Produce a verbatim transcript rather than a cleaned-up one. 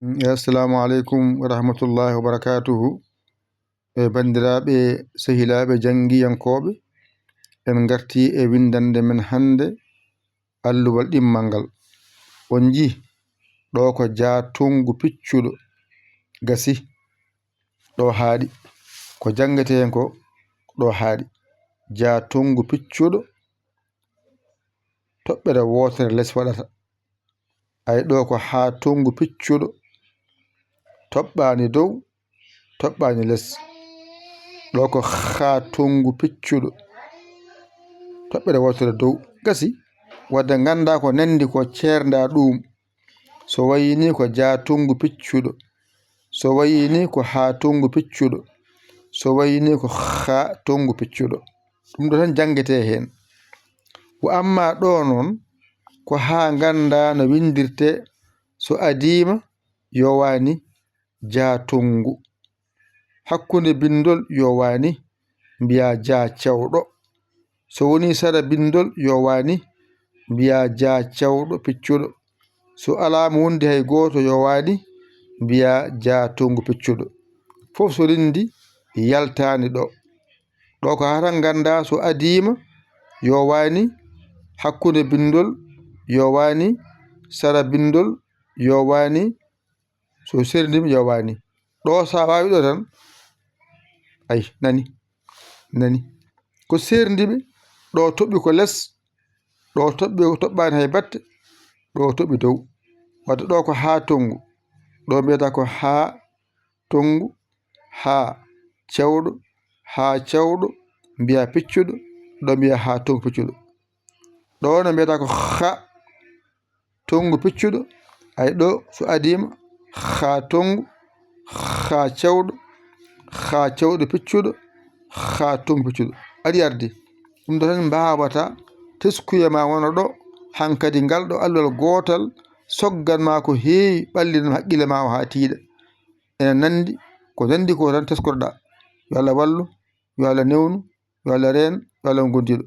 Assalamu aleykum wa rahmatullahi wa barakatuhu. E banndiraaɓe, sehilaaɓe, janngiyankooɓe, en ngartii e winndannde men hannde, alluwal ɗimmal ngal. On njii, ɗo ko jaatungu piccuɗo. Gasi, ɗo haaɗi. Ko janngete heen ko, ɗo haaɗi. Jaatungu piccuɗo, toɓɓere wootere les waɗata. Ay, ɗo ko haa tongu piccuɗo, toɓɓaani dow, toɓɓaani les. Ɗo ko haa tongu piccuɗo, toɓɓere wootere dow. Gasi, wadde ngannda ko nanndi ko ceernda ɗum. So wayi ni ko jaa tongu piccuɗo, so wayi ni ko haa tongu piccuɗo, so wayi ni ko haa tongu piccuɗo. Ɗum ɗo tan janngete heen. Wa amma ɗo noon, ko haa ngannda no winndirte, so adiima yo waani jaa tongu. Hakkunde binndol yo waani mbiya jaa cewɗo. So woni sara binndol yo waani mbiya jaa cewɗo piccuɗo. So alaa mo wondi hay gooto yo waani mbiya jaa tongu piccuɗo. Fof so rinndi yaltaani ɗo. Ɗo ko haa tan ngannda so adiima yo waani hakkunde binndol yo waani sara binndol yo waani so serndima yo waani. Ɗo sa waawi ɗo tan, ay, nani, nani. Ko serndimi, ɗo toɓi ko les, ɗo toɓi, toɓɓaani hay batte, ɗo toɓi dow. Wadde ɗo ko haa tongu, ɗo mbiyata ko haa tongu, haa cewɗo, haa cewɗo, mbiya piccuɗo, ɗo mbiya haa tongu piccuɗo. Ɗo no mbiyata ko haa tongu piccuɗo, ay ɗo so adiima, haa tongu, haa cewɗo, haa cewɗo piccuɗo, haa tongu piccuɗo. Aɗi ardi. Ɗum ɗo tan mbaawata teskuya ma wona ɗo, hankadi ngal ɗo alluwal gootal soggan ma ko heewi, ɓallin haqqille ma o haa tiiɗa. Ena nanndi, ko nanndi ko tan teskorɗa. Yo Allah wallu, yo Allah newnu, yo Allah reen, yo Allah on gondiiɗo.